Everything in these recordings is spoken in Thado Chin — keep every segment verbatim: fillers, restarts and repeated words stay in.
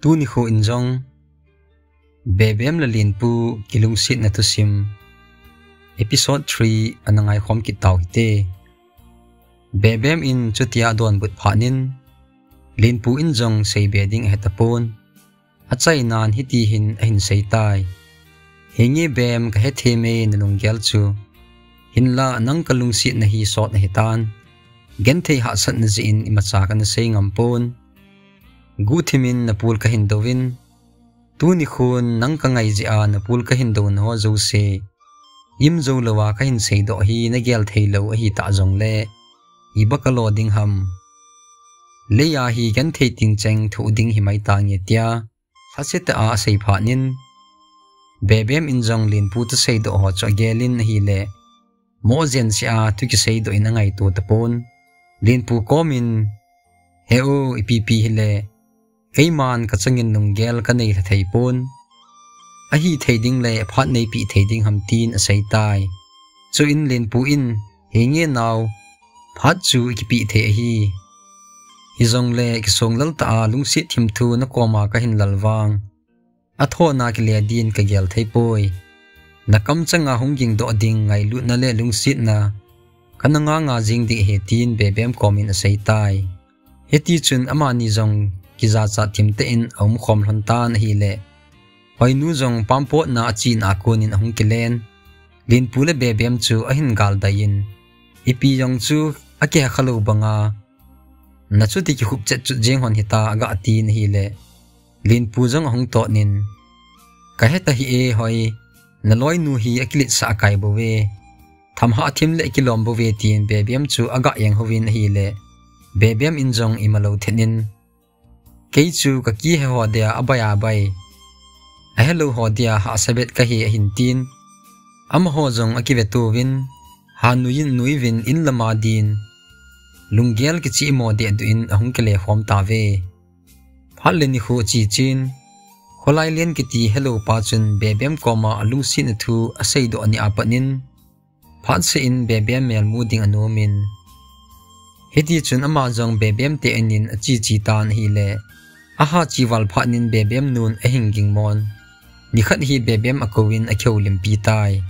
Tuni kho in jong Bebem le Linpu kilungsetna thusim episode three ana ngaikhom kit tau hite. Bebem in chutia adonbut phat in Linpu in jong seibe ding ahetapon. Achainan hiti hin ahin seitai. Henge Bem, kahethem e nalunggel chu. Hinla nang kalungsetna hi sot ahitan. Genthei hahsatna jeh in imacha kana sei ngam pon. Guhthimin napul kahin douvin. Tuni khon nang kangai jeh a napul kahin douna ho jouse imjou louva kahin seidoh hi nagel theilou ahitah jongle iba kalo ding ham. Leiya hi genthei tingcheng thoh ding himai tange tia lhasetah a asei phat in Bebem in jong Linpu toh seidoh ho chu agel in ahile, moh jense a thu kiseidoh in angaito tapon. Linpu komin, He u, ipipi hile keiman kachangin lunggel kanei lha thei pon. Ahithei ding le phat neipeh thei ding ham, tin aseitai. Chuin Linpu in, Henge nao, phat chu ikipeh thei ahi. Hijongle kisonglel tah a lungset thim thu nakoma kahin lal vang, athona kile din kagel theipoi. Nakamchanga hung gingdoh ding ngailutna le lungsetna kana nganga jing ding ahi, tin Bebem komin aseitai. Hitichun amani jong kijachat thimtah in aumkhom lhon tan ahile, Hoinu jong pampotna achena a konin ahung kilen. Linpu le Bebem chu ahin galdai in, Ipi jong chu akihekha lou banga nachuti kikhup chetchut jeng hon hita, agatin ahile, Linpu jong ahung totnin, Kahetahih e Hoi, naloinu hi akiletsah akai bouve. Thamhah thim le akilom bouve, tin Bebem chu aga jeng houvin ahile, Bebem in jong imalou thet in, Kei chu kakihe ho dia abai abai, ahelou ho dia hahsa bet kahi, ahin tin. Amaho jong akivetouvin, Hanui in nuivin, in lama din lunggel kicheh mo dehduh in ahung kilekhom tauve. Phat le nikho achechen, Kholailen kiti helou pa chun Bebem koma alungsetna thu aseidoh nia pat in, phatseh in Bebem melmu ding anomin, hitichun ama jong Bebem te anin acheche tan ahile, aha che val phat in Bebem nun ahin gingmon. Nikhat hi Bebem akouvin akihoulimpi tai.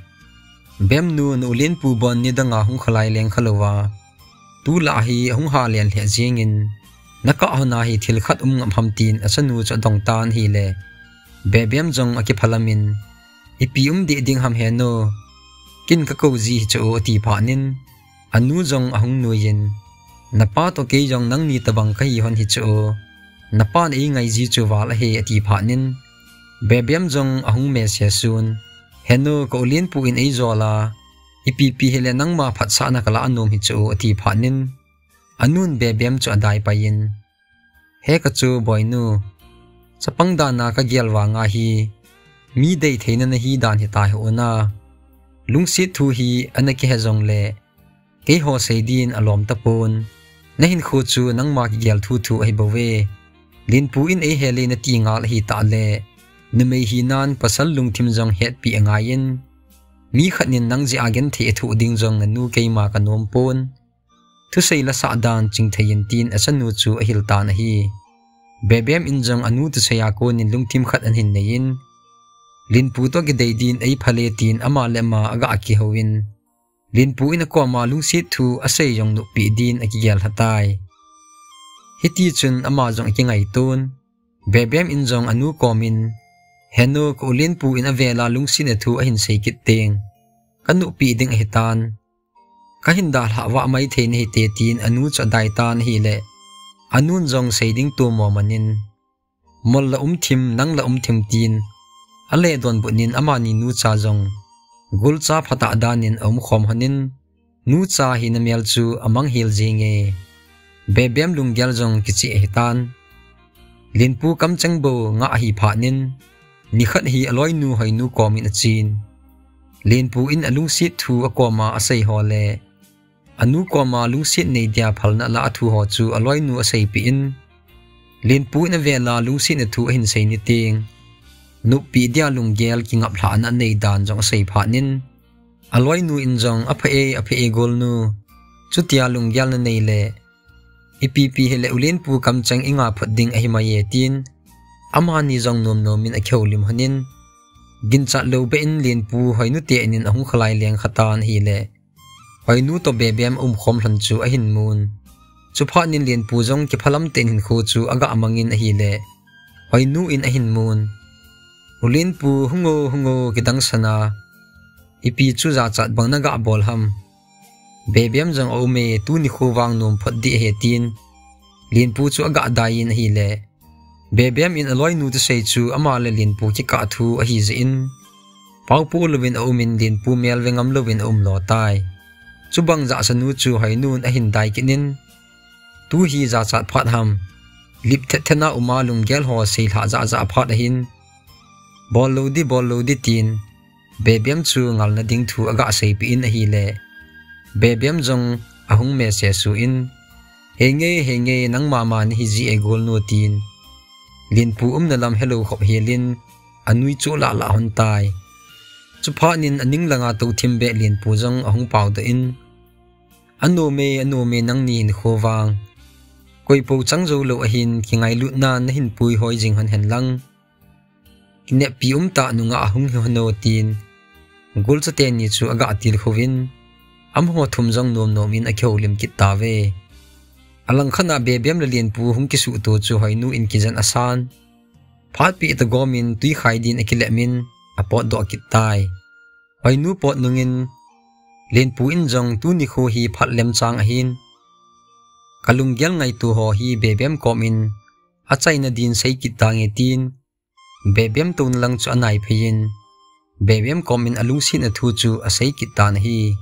Bemnu, na u Linpu bon nidanga hung kholai leng khalouva, tulai hi ahung halen lheh jengin, nakah hona hi thil khat um ngap ham, tin achanu chu adong tan ahile, Bebem jong akiphalam in, Ipi um deh ding ham henu, kin kakou ji hi chu, ati phat in, anu jong ahung nuiyin, Napa toh kei jong nangni tobang kahi hon hi chu, napan eingai ji chu val ahi, ati phat in, Bebem jong ahung mese sun, Henu, ka u Linpu in eijola, ipipi hile nangma phatsahna kalah nom hi chu, ati phat in, anun Bebem chu adaipai in, He kachu Boinu, chapang dana kagel vanga hi, mi deitheina nahi dan hitai hih una, lungset thu hi ana kihe jongle, keiho sei din alom tapon, nahinkho chu nangma kigel thuthu ahibouve. Linpu in eihele nati ngal ahitah le, numei hinan pasal lungthim jong hetpi angaiyin, mi khat in nang jeh a genthei athoh ding jong nanu keima kanompon, thusei lasah dan chingtheiyin, tin achanu chu ahil tan ahi. Bebem in jong anu thusei a konin lungthim khat ahin neiyin, Linpu toh kidei din eiphale, tin ama le ama aga kihouvin, Linpu in akoma lungset thu asei jong noppeh din akigel lhatai. Hitichun ama jong akingaiton, Bebem in jong anu komin, Henu, ka u Linpu in avela lungsetna thu ahin sei kit teng, kanoppeh ding ahitan, kahin dalhah vah maithei nahite, tin anu chu adaitan ahile, anun jong sei ding tomo manin, Mol la um thim, nang la um thim, tin ale donbut in amani nucha jong golcha phatah danin aumkhom honin, nucha hina mel chu amanghel jenge. Bebem lunggel jong kicheh ahitan. Linpu kamcheng bou ngah ahi phat in, nikhat hi aloinu Hoinu komin achen, Linpu in alungset thu akoma asei ho le, anu koma lungset nei dia phalna lah a thu ho chu aloinu aseipeh in, Linpu in avela lungsetna thu ahin sei niteng, noppeh dia lunggel kingaplhahna anei dan jong asei phat in, aloinu in jong, Apha e, apha e golnu, chutia lunggel nanei le, ipipi hile u Linpu kamcheng inga phot ding ahimai e, tin Amani jong nom nom in akihoulim lhon in, ginchat lou beh in Lenpu Hoinu te in in ahung khalai leng khatan ahile, Hoinu toh Bebem umkhom lhon chu ahin mun. Chuphat in Lenpu jong kiphalam tah in hinkho chu aga mang in ahile, Hoinu in ahin mun. U Lenpu, hung o, hung o, kidang san a, ipi chu jachat bang naga bol ham. Bebem jong aum e, tuni kho vang nom phot ding ahi, tin Lenpu chu aga dai in ahile, Bebem in aloinu thusei chu ama le Lenpu kikah thu ahi jeh in, paopu louvin aum in Lenpu mel ve ngam louvin aum lo tai. Chubang jahsa nu chu Hoinu in ahin dai kit in, tu hi jachat phat ham. Lip thet thet na uma lunggel ho seilhah jahjah phat ahin, bol lou ding, bol lou ding tin, Bebem chu ngalna ding thu aga seipeh in ahile, Bebem jong ahung mese su in, henge, henge, nangma ma nahi ji e golnu, tin Lenpu umna lam helou khop hel in, anui chu lah lah lhon tai. Chuphat in aning langa tou thim beh Lenpu jong ahung pao doh in, anom e, anom e, nangni hinkho vang. Koipo chang jou lou ahin, kingailutna nahin puihoi jing lhon hen lang. Kineppi um tah nungah ahung hi lhon o, tin golcha teni chu aga tilkhou vin, amaho thum jong nom nom in akihoulim kit tauve. Alangkhat a Bebem le Lenpu hung kisuhto chu Hoinu in kijen asan. Phat peh tah gom in tui khai din akilep in apotdoh kit tai. Hoinu pot nung in Lenpu in jong tuni kho hi phat lemchang ahin, kalunggel ngaito ho hi Bebem kom in achaina din sei kit tange, tin Bebem touna lang chu anai phei in, Bebem kom in alungsetna thu chu asei kit tan ahi.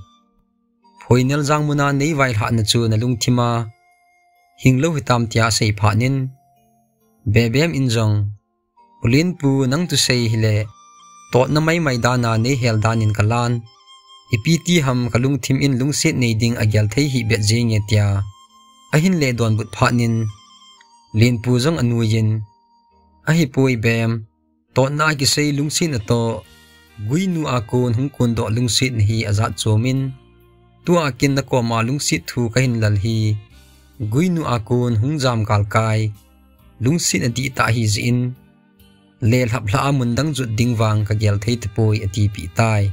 Phoinel jang muna nei vailhahna chu nalungthim a hing lou hitam, tia asei phat in, Bebem in jong, U Lenpu, nang thusei hile totna maimai dan a nei hel dan in kalan. Ipi ti ham, kalungthim in lungset nei ding agel thei hih beh jenge, tia ahin le donbut phat in, Lenpu jong anui in, ahipoi Bem, totna kisei lungsetna toh guinu a kon hung kondoh lungsetna hi ajat chom in, tua kin nakoma lungset thu kahin lal hi guinu a kon hung jam kalkai lungsetna dihtah ahi jeh in, lelhap lhah a mun dang jot ding vang kagel thei tapoi, atipeh tai.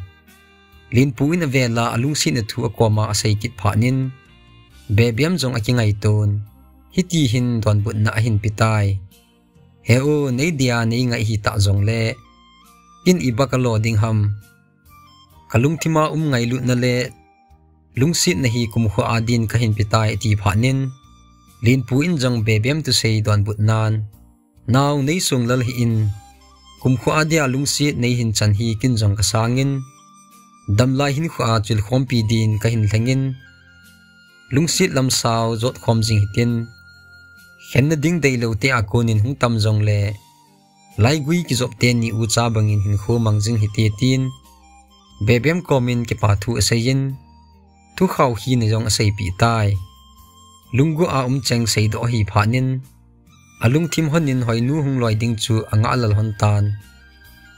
Lenpu in avel a alungsetna thu akoma asei kit phat in, Bebem jong akingaiton, hiti hin donbutna ahin pe tai. He u, nei dia nei ngai hitah jongle, kin iba kalo ding ham. Kalungthim a um ngailutna le lungsetna hi kumkho a din kahin pe tai, ati phat in, Lenpu in jong Bebem thusei donbutnan, nao, nei sung lal hih in, kumkho a dia lungset nei hin chan hi kin jong kasang in, damlai hinkho a chilkhompi din kahin lheng in, lungset lam sao jotkhom jing hitin, khenna ding deilou te a kon in hung tam jongle, laigui kijop teni ucha bang in hinkho mang jing hite, tin Bebem kom in kipa thu asei in, thukhao hina jong aseipeh tai. Lunggel a um cheng seidoh ahi phat in, alungthim lhon in Hoinu hung loi ding chu angah lal lhon tan.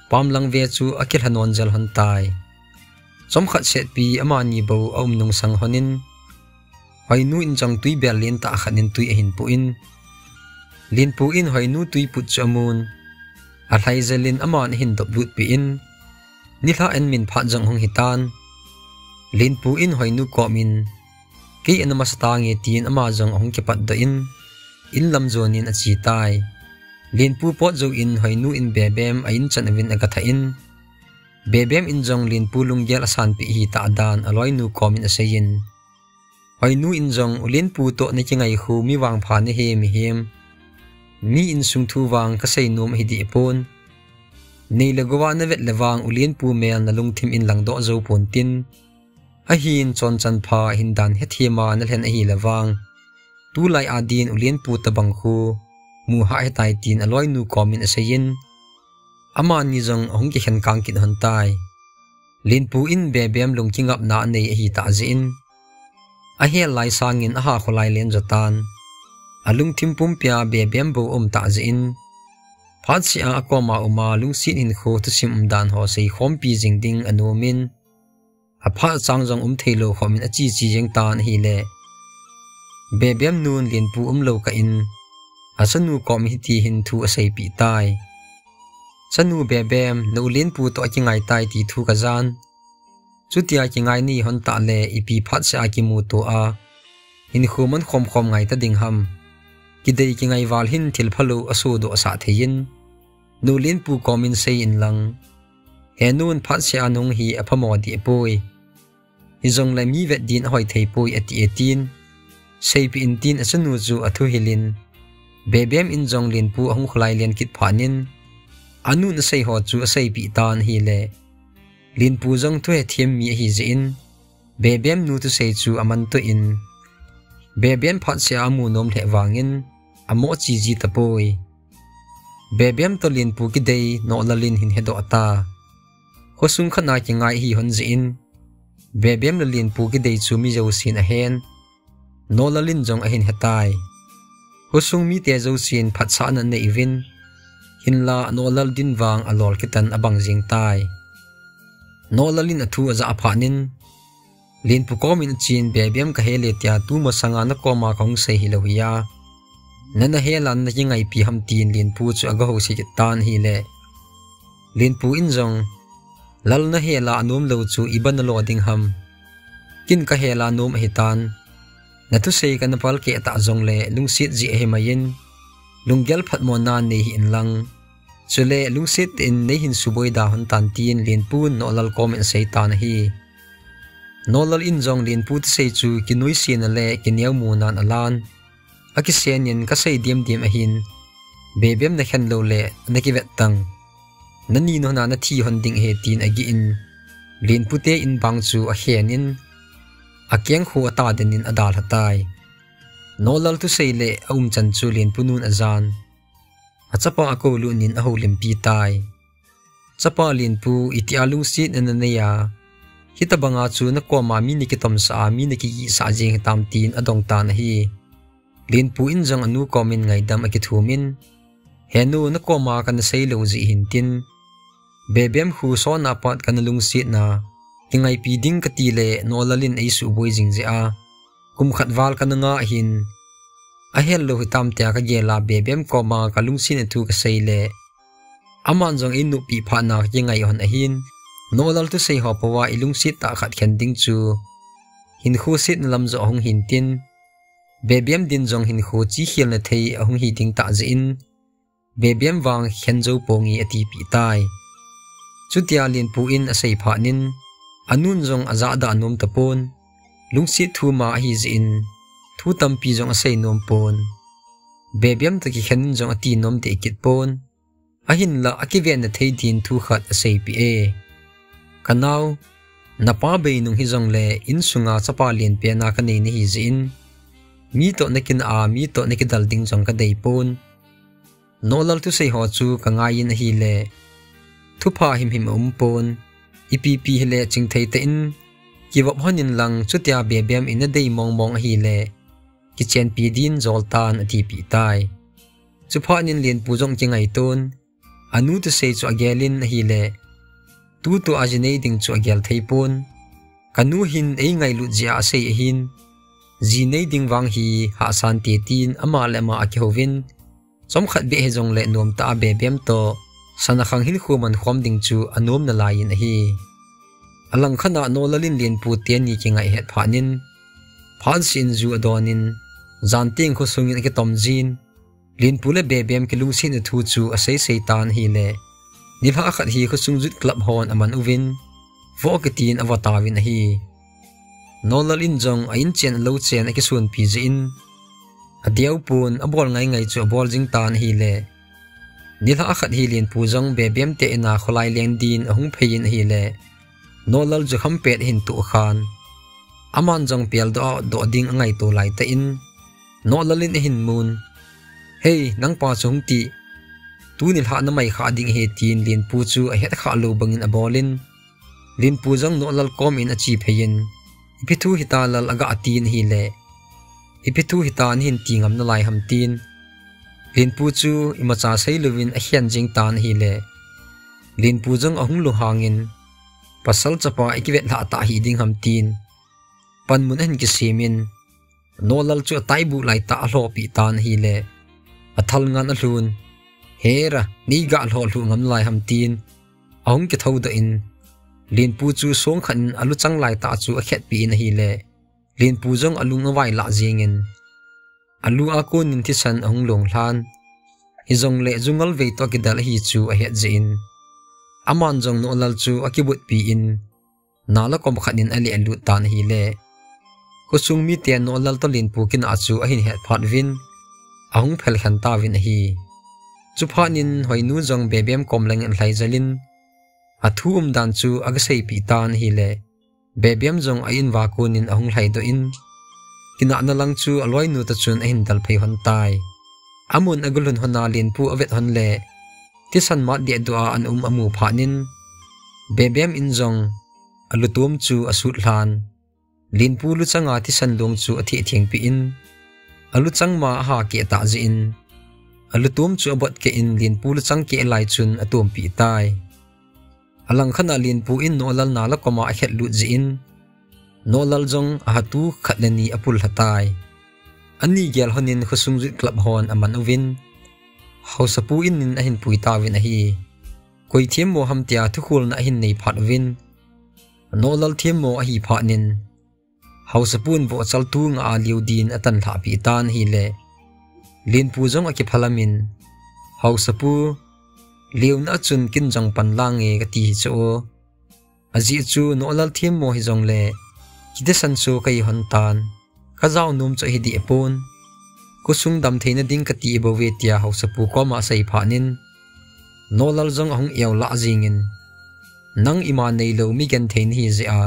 Pamlang ve chu akilha non jel lhon tai. Chomkhat setpi amani bou aum nungsang lhon in, Hoinu in jong tui bel lentah khat in tui ahin put in, Lenpu in Hoinu tui put chu amun, alhai jel in aman ahin dop lut peh in, nilhah en min phat jong ahung hitan. Lenpu in Hoinu kom in, kei ana masa tange, tin ama jong ahung kipatdoh in, in lam jon in ache tai. Lenpu pot jou in Hoinu in Bebem a in chan uvin aga thah in, Bebem in jong Lenpu lunggel asanpeh hitah dan aloinu kom in asei in, Hoinu in jong, U Lenpu toh nakingai khu mi vangpha nahi mihem. Mi insung thu vang kasei nom ahi deh pon. Nei le gou a navet le vang U Lenpu mel nalungthim in langdoh jou pon tin, ahin chonchan pha hin dan hethem a nalhen ahi le vang, tulai a din U Lenpu tabang khu mu hah ahitai, tin aloinu kom in asei in, amani jong ahung kikhen kang kit lhon tai. Lenpu in Bebem lungkingapna anei ahitah jeh in, ahel lai sangin aha kholai len jo tan. Alungthim pumpia Bebem bou aum tah jeh in, phatseh a akoma uma lungset hinkho thusim umdan ho seikhompi jing ding anom in, aphat chang jong um theilou khom in acheche jeng tan ahile, Bebem nun Lenpu umlou kah in, achanu kom hiti hin thu aseipeh tai. Chanu Bebem, na u Lenpu toh akingai tai ti thu kajan. Chutia kingai nei hon tah le ipi phatseh a kimuto a hinkho man khom khom ngai ta ding ham. Kidei kingai val hin thil phalou asodoh sah thei in, na u Lenpu kom in sei in lang, he nun phatseh a nahung hi aphamo deh poi. Hijongle mi vet din ahoi thei poi ati e tin, seipeh in tin achanu chu athuhil in, Bebem in jong Lenpu ahung kholai len kit phat in, anun asei ho chu aseipeh tan ahile, Lenpu jong thu hethem mi ahi jeh in, Bebem nu thusei chu aman toh in, Bebem phatseh a amu nom lheh vangin, amo chi ji tapoi. Bebem toh Lenpu kidei Nohlal in hin hedoh ta. Khosung khat a kingai ahi hon jeh in, Bebem le Lenpu kidei chu mi jousen ahen, Nohlal in jong ahin hetai. Khosung mite jousen phatsahna anei uvin, hinla Nohlal din vang alol kitan abang jeng tai. Nohlal in athu ajah phat in, Lenpu kom in achen, Bebem kahe le tia tumasanga nakoma kahung sei hilou hi a, nana hel a nana kingaipi ham tin Lenpu chu aga house kit tan ahile, Lenpu in jong, Lal nahel a anom lou chu iba nalo ding ham. Kin kahel a nom ahitan. Nathusei kana palkeh tah jongle lungset jeh ahi mai in, lunggel phatmo na nei hih in lang, chule lungset tah in neihin suboi da hon tan tin Lenpu in Nohlal kom in asei tan ahi. Nohlal in jong Lenpu thusei chu kinuisatna le kineomonan alan. Akisen in, kasei diam diam ahin, Bebem nakhen lou le nakivet tang, nani nahon a nathi hon ding ahi tin agih in, Lenpu te in bang chu akhen in, akengkhu ata den in adalha tai. Nohlal thusei le aumchan chu Lenpu nun ajan. Achapa akoulut in ahoulimpi tai. Chapa Lenpu, itia lungsetna nanei a, hitobanga chu nakoma mi nakitomsah a, mi nakigihsah jeng hitam tin adong tan ahi. Lenpu in jong anu kom in ngaidam akithum in, He nu, nakoma kana sei lou jeh hin tin, Bebem khu sona pat kana lungsetna, kingaipi ding kati le Nohlal in eisuboi jing jeh a, kum khat val kana ngah ahin, ahel lou hitam tia kagel a Bebem koma kalungsetna thu kasei le, aman jong einoppi phat na kakingai hon ahin, Nohlal thusei ho pou a ilungset tah khat khen ding chu hinkho setna lam joh ahung hin tin, Bebem din jong hinkho chikhelna thei ahung hi ding tah jeh in, Bebem vang khen jou ponge atipeh tai. Chutia Lenpu in asei phat in, anun jong ajahda anom tapon, lungset thum a ahi jeh in, thu tampi jong asei nom pon. Bebem toh kikhen in jong ati nom deh kit pon. Ahinlah akivenna thei din thu khat aseipeh e. Kanao, napa bei nung hijongle insunga chapa lenpen a kanei nahi jeh in, mi toh nakinah a, mi toh nakidal ding jong kadei pon. Nohlal thusei ho chu kangai in ahile, thupha himhim aum pon, ipi pi hile chingthei tah in kivop hon in lang, chutia Bebem in nadei mong mong ahile, kichenpi din jol tan atipeh tai. Chuphat in Lenpu jong kingaito in, anu thusei chu agel in ahile, tutua ji nei ding chu agel thei pon. Kanu hin eingailut jeh a asei ahin, ji nei ding vang hi hahsa inte tin ama le ama akihouvin, chomkhat beh hijongle nomtah a Bebem toh sana khang hinkho mankhom ding chu anom nalai in ahi. Alangkhat a Nohlal in Lenpu teni kingai het phat in, phatseh in ju adon in, jan teng khosung in akitom jin, Lenpu le Bebem kilungsetna thu chu aseisei tan ahile, nilhah khat hi khosung Youth Club hon aman uvin, voh kitin avoh tauvin ahi. Nohlal in jong a-in chen alou chen akisonpi jeh in, adeu pon, abol ngai ngai chu abol jing tan ahile, nilhah khat hi Lenpu jong Bebem te in a kholai leng din ahung phei in ahile, Nohlal chu khampet ahin tohkhan. Aman jong peldoh a otdoh ding angaito laitah in, Nohlal in ahin mun, Hei, nangpa chu hung ti, tuni nilhah namai khah ding ahi, tin Lenpu chu ahet khah lou bangin abol in, Lenpu jong Nohlal kom in ache phei in, Ipi thu hita Lal, aga tin ahile, Ipi thu hita nahin ti ngam nalai ham, tin Lenpu chu imacha seilouvin akhen jing tan ahile, Lenpu jong ahung lunghang in, Pasal chapa ikivet lhah tah hiding ham, tin panmun ahin kisem in, Nohlal chu ataibuh laitah alhohpeh tan ahile, athal ngan alhun, "Hera, nei ga lhoh lhuh ngam lai ham," tin ahung kithou doh in, Linpu chu song khat in alu chang lai tah chu akhetpi in ahile, Linpu jong alung avai lah jingin, alu a konin thisan ahung long lhan. Hijongle jungal vei toh kidal ahi chu ahet jeh in, aman jong Nohlal chu akibutpi in, nala kom khat in aleh lut tan ahile, khosung mite Nohlal toh Linpu kinah chu ahin het phat uvin, ahung phel khen tauvin ahi. Chuphat in Hoinu jong Bebem kom langin alhai jel in, athu umdan chu aga seipeh tan ahile, Bebem jong a-in uva konin ahung lhai doh in, kinahna lang chu aloinu toh chun ahin dalphei hon tai. Amun aga lhun hon a Linpu avet hon le, thisan mat dehduh a ana um amu phat in, Bebem in jong alutom chu asut lhan. Linpu luchang a thisan long chu atheh thengpeh in, aluchang ma aha keh tah jeh in, alutom chu abot keh in Linpu luchang keh lai chun atompeh tai. Alangkhat a Linpu in Nohlal nala kom a akhet lut jeh in, Nohlal jong ahatu khat le ni apul lha tai. Ani gel hon in khosung youth club hon aman uvin, Haosapu in in ahin pui tauvin ahi. Koi themmo ham tia thukholna ahin nei phat uvin, Nohlal themmo ahi phat in, Haosapu in vohchal tu nga a liu din atan lhah peh tan ahile, Linpu jong akiphalam in, "Haosapu, liuna a chun kin jong pan lang nge," kati hi chu. Ajeh chu Nohlal themmo hijongle, kithisan chu kahi hon tan, kajao nom chu ahi deh pon. Khosung dam theina ding kati bou ve, tia Haosapu kom a asei phat in, Nohlal jong ahung eo lah jingin, "Nang ima neilou mi genthei nahi jeh a,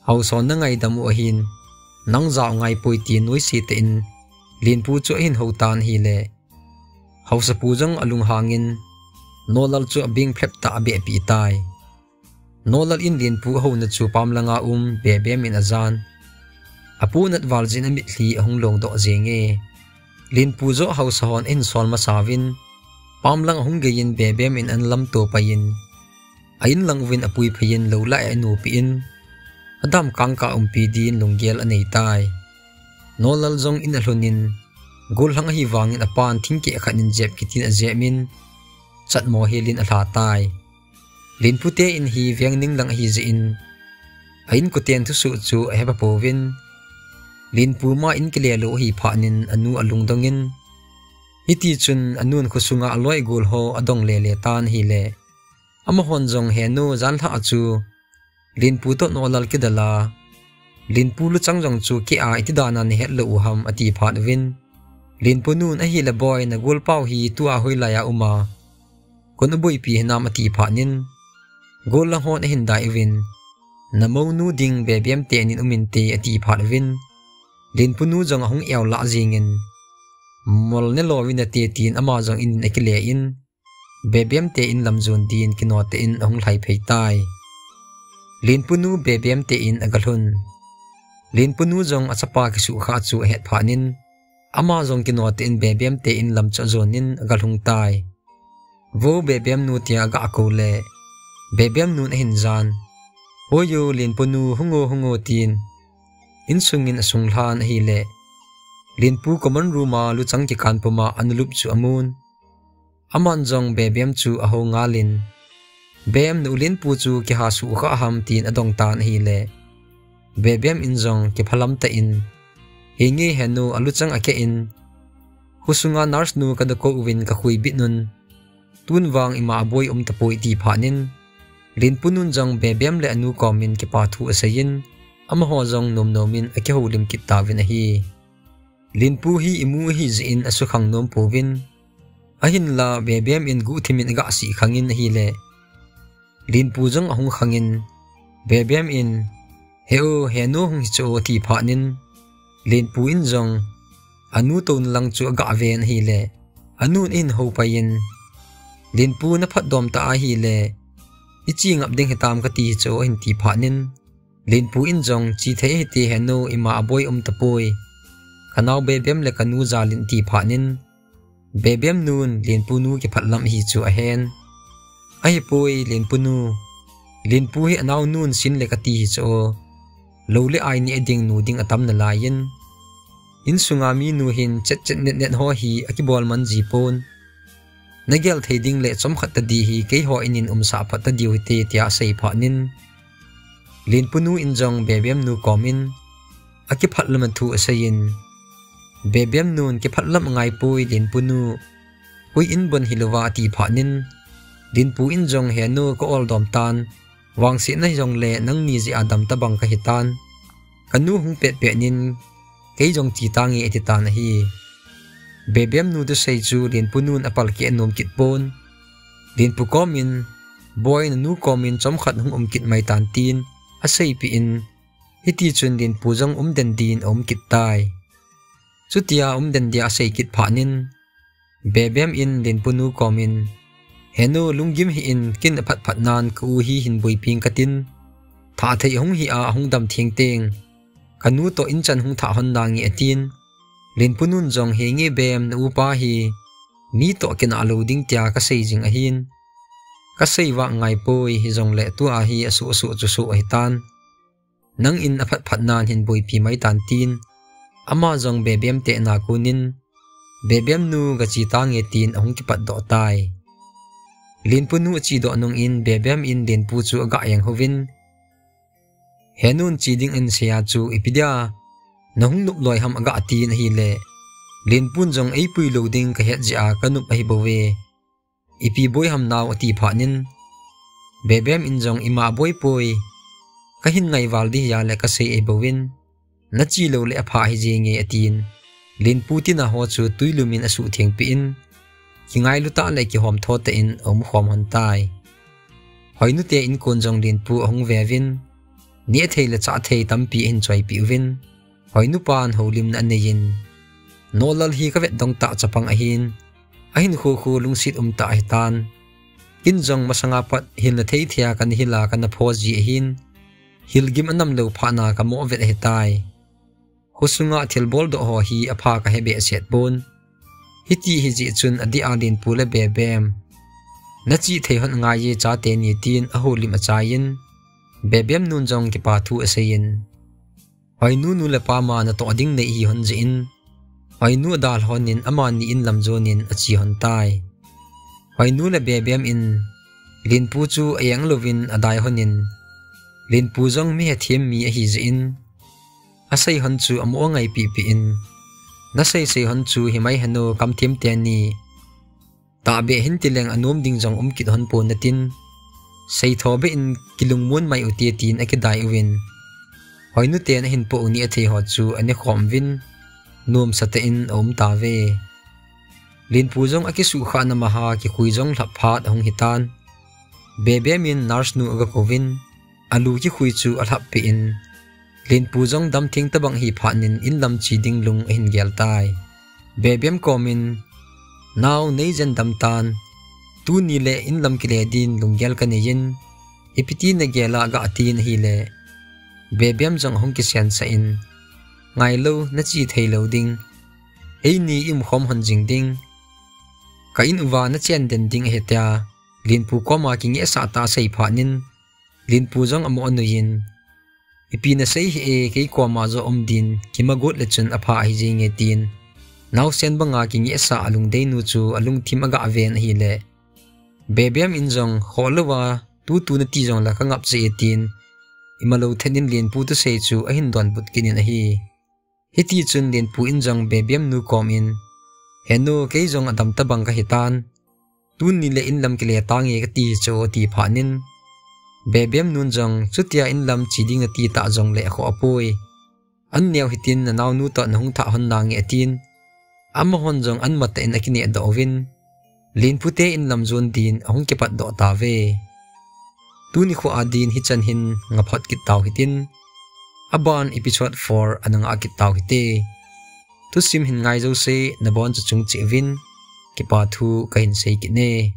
haosa hon nangaidam u ahin, nang jao ngai poi," tin nuisat tah in Linpu chu ahin hou tan ahile, Haosapu jong alunghang in, Nohlal chu abeng phlep tah a abehpi tai. Nohlal in Linpu ahouna chu pam langa um Bebem in ajan. Apunat val jeh in amitlhi ahung long doh jenge. Linpu joh haosa hon ahin sol masa uvin, pam lang ahung gei in Bebem in ana lamto pai in, a-in lang uvin apui phei in lou lah a anopi in, adam kangkah umpi din lunggel anei tai. Nohlal jong in alhun in, gollhang ahi vangin apan thingkeh khat in jep kiti in ajep in, chatmo hel in alha tai. Linpu te in hi veng ning lang ahi jeh in, a-inkoten thusoh chu ahe pouvin, Linpu ma in kile lou ahi phat in anu alungdong in, hiti chun anun khosunga aloi agol ho adong lele tan ahile, amahon jong, "Henu, janlhah a chu Linpu toh Nohlal kidal a, Linpu luchang jong chu keh a iti dan a nahet lou u ham?" ati phat uvin, Linpu nun, "Ahile boi, nagolpau hi tua hoilai a um a, koin aboipi hinam?" ati phat in, gollhang hon ahin dai uvin, "Namounu ding Bebem te in in um inte," ati phat uvin, Linpu nu jong ahung eo lah jingin, "Mol ne lou vin ate," tin ama jong in in akile in, Bebem te in lam jon din kino tah in ahung lhai phei tai. Linpu nu Bebem te in aga lhun. Linpu nu jong achapa kisuhkhah chu ahet phat in, ama jong kino tah in Bebem te in lam chu ajon in aga lhung tai. "Vo Bebem nu," tia aga kou le, Bebem nun ahin jan. "Hoi o, Linpu nu, hung o, hung o," tin insung in asung lhan ahile, Linpu common room a luchang kikan puma ana lup chu amun. Aman jong Bebem chu aho ngal in, "Bem, na u Linpu chu kiha suhkhah ham?" tin adong tan ahile, Bebem in jong kiphalam tah in, "Henge Henu, aluchang akeh in, khosunga nurse nu kada kou uvin kakhui bit un, tun vang ima aboi um tapoi," ati phat in, Linpu nun jong Bebem le anu kom in kipa thu asei in, amaho jong nomnom in akihoulim kit tauvin ahi. Linpu hi imu ahi jeh in asukhang nom pouvin, ahinla Bebem in guhthim in aga sih khang in ahile, Linpu jong ahung khang in, Bebem in, "He o, Henu hung hi chu o," ati phat in, Linpu in jong anu touna lang chu aga ven ahile, anun ahin hou pai in, "Linpu, na phatdom ta ahile, ichi ngap ding hitam kati hi chu o," ahin ti phat in, Linpu in jong, "Chi thei hite Henu, ima aboi um tapoi, kanao Bebem le kanu jal in," ati phat in, Bebem nun Linpu nu kiphat lam ahi chu ahen. "Ahipoi Linpu nu, Linpu hi anao nun sin le kati hi chu o, lou le ai neh ding nu ding atam nalai in, Insunga minu hin chetchet netnet ho hi akibol man ji pon. Nagel thei ding le chomkhat tadi hi keiho in in umsah phat tadiu hite, tia asei phat in, Lenpu nu in jong Bebem nu kom in akiphat lam a thu asei in, Bebem nun kiphat lam angai poi Lenpu nu, koi in bon hilouva ati phat in, Lenpu in jong, Henu, ka ol dom tan, vangsetna hijongle nangni jeh a dam tabang kahi tan. Kanu hung pet pet in, kei jong che tange ati tan ahi. Bebem nu thusei chu Lenpu nun apalkeh nom kit pon. Lenpu kom in, Boi, nanu kom in chomkhat hung um kit mai tan, tin aseipeh in, hiti chun Lenpu jong umden din aum kit tai. Chutia umden dia asei kit phat in, Bebem in Lenpu nu kom in, Henu, lunggim hih in, kin aphat phat nan ka u hi hin boipi ing katin, thah thei hung hi a hung dam theng teng kanu toh in chan hung thah hon nange atin. Lenpu nun jong, Henge Bem, na upa hi mi toh kinah lou ding tia kasei jing ahin, kasei vang ngai poi, hijongle tua hi asuh asuh chu suh ahi tan. Nang in aphat phat nan hin boipi mai tan, tin ama jong Bebem tehna kon in, Bebem nu, gache tange, tin ahung kipat doh tai. Lenpu nu ache doh nung in Bebem in Lenpu chu aga eng uvin, Henun che ding in asei a chu ipi dia nahung nop loi ham, aga tin ahile, Lenpun jong, Eipui lou ding kahet jeh a kanop ahi bouve, ipi boi ham nao, ati phat in, Bebem in jong, Ima boi poi, kahin ngai val ding hia le kasei ahi bouvin, nache lou le apha hijenge, atin, Lenpu tina ho chu twi lum in asuh thengpeh in, kingailu tah le kihom tho tah in aum khom hon tai. Hoinu te inkon jong Lenpu ahung ve uvin, neh thei le chah thei tampi ahin choipeh uvin, Hoinu pan houlimna anei in, Nohlal hi kavet dong tah chapang ahin, ahinkho khu lungset um tah ahi tan. Kin jong masanga pat hilna thei thei a kana hil a kana pho ji ahin, hilgim anam lou phat na kamo vet ahi tai. Khosunga thilbol doh ho hi apha kahe behseh pon. Hiti hi jeh chun adeh a Lenpu le Bebem, nache thei hon angaiye chate ni, tin ahoulim achai in, Bebem nun jong kipa thu asei in, Hoinu nu le pa ma natoh ding nei hi hon jeh in, Hoinu adalhon in amani in lam jon in ache hon tai. Hoinu le Bebem in Lenpu chu a-eng louvin adai hon in, Lenpu jong mi hethem mi ahi jeh in, asei hon chu amo angaipeh peh in, Nasei sei hon chu himai henu, kamthem teni, tahbeh hin tileng anom ding jong um kit hon pon natin, seitho beh in kilungmon mai ute, tin akidai uvin, Hoinu ten ahin poh u neh thei ho chu ane khom uvin, nomsa tah in aum tauve. Lenpu jong akisuhkhahna maha kikhui jong lhap phat ahung hitan. Bebem in nurse nu aga kouvin, alu kikhui chu alhap peh in, Lenpu jong damtheng tobang ahi phat in inlam che ding lung ahin gel tai. Bebem kom in, Nao, neijen dam tan, tuni le inlam kile din lunggel kanei in, ipi ti nagel a, aga tin ahile, Bebem jong ahung kisensah in, Ngailou, nache thei lou ding, eini i-um khom hon jing ding, ka in uva nachen den ding ahi, tia Lenpu koma kingehsah tah asei phat in, Lenpu jong amo anui in, Ipi nasei hih e, kei koma joh um din kimagot le chun apha ahi jenge, tin naosen banga kingehsah alungdeinu chu alungthim aga ven ahile, Bebem in jong, Khoh louva tutu nati jongle kangap jeh e, tin imalou thet in Lenpu thusei chu ahin donbut kit in ahi. Hiti chun Lenpu in jong Bebem nu kom in, Henu, kei jong adam tobang kahi tan, tuni le inlam kile tange kati chu, ati phat in, Bebem nun jong, Chutia inlam che ding nati tah jongle akhoh apoi. An neo hitin, nanaonu toh nahung thah hon nange, atin, amahon jong an matah in akinehdoh uvin, Lenpu te inlam jon din ahung kipatdoh tauve. Tuni khoa din hichan hin ngaphot kit tau hitin, aban episode four ana ngah kit tau hite. Thusim hin ngai jouse nabonchauva chung cheh uvin kipa thu kahin sei kit e.